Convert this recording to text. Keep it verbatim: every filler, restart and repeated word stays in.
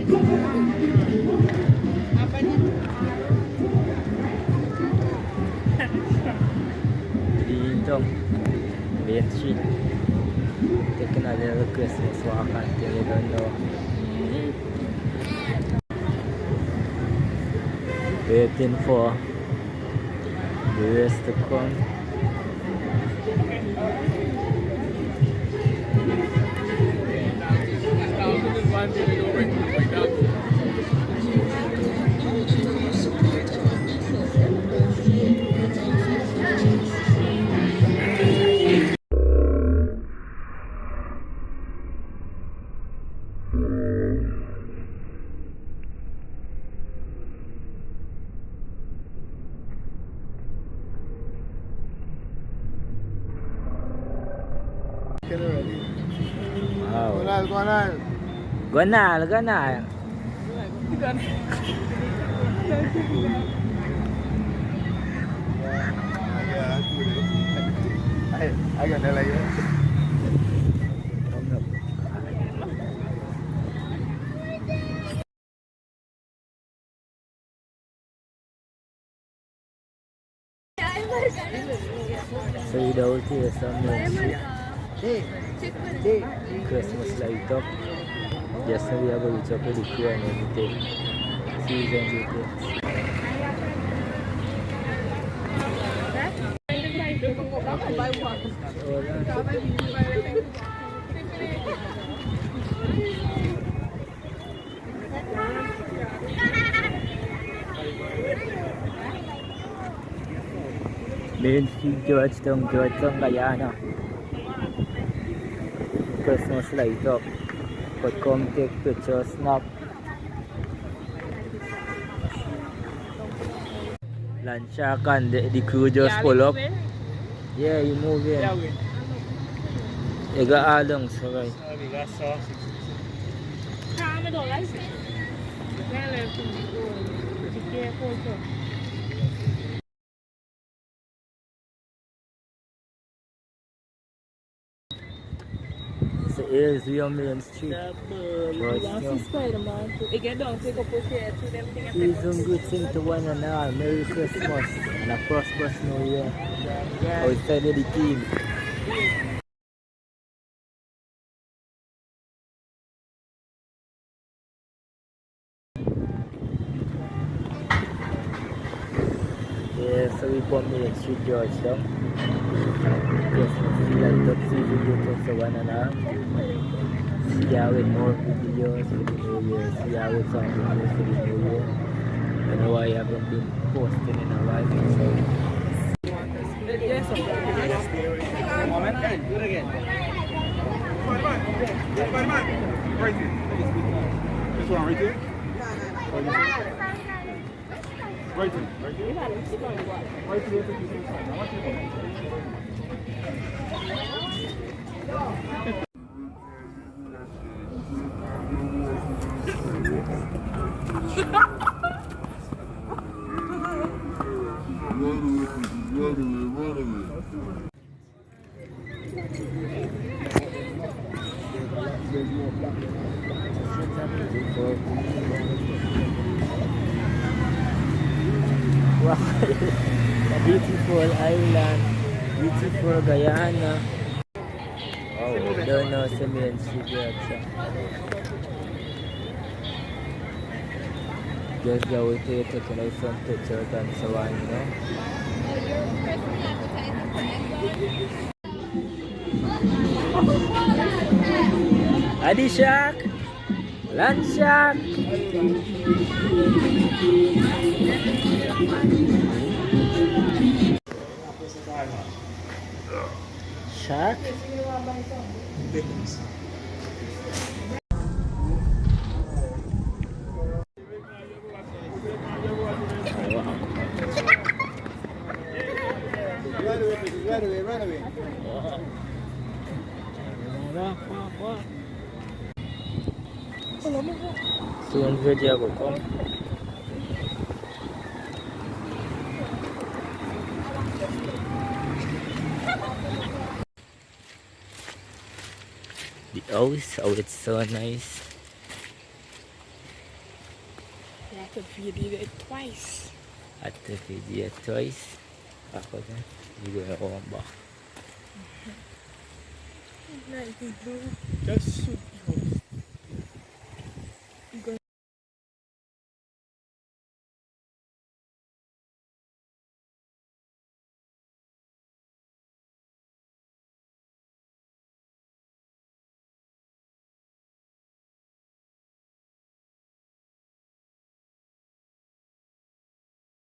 Turi into, turi entuki, taking a little Christmas walk and thing, you don't know. Waiting for the rest to come. Wow. Go on, go on. Go on, go on. So you don't hear some Christmas light up. Just now we have a reach up with the crew and everything. Season details. Main Street, Georgetown, Georgetown, Guyana. Christmas light up. But come take picture, snap. Land Shark and the, the crew just pull up. Yeah, you move in. They got all down, so right. So here's your main street. Yeah, man. Georgetown. Spider-Man too. It get down, take up with here too, them thing. Season greetings to one and all. Merry Christmas and a prosperous New Year. Yeah, yeah. Outside of the team. Yeah, so we come here to Georgetown. Christmas, we like to see the good things to one another. See you with more videos for the New Year. See you with some videos for the New Year. I know I haven't been posting in a while, so. This one right here? Right here. Right here. Right here. Wow. A beautiful island, beautiful Guyana. Oh, don't know, send me and see there, sir. Just there we take, taking out some pictures and so on, you know. Adi shark, land shark. Shark. Soon video go come. The house, oh, it's so nice. Atuviirire twice. Atuviirire twice. Akoze nigwehomba. Just shoot.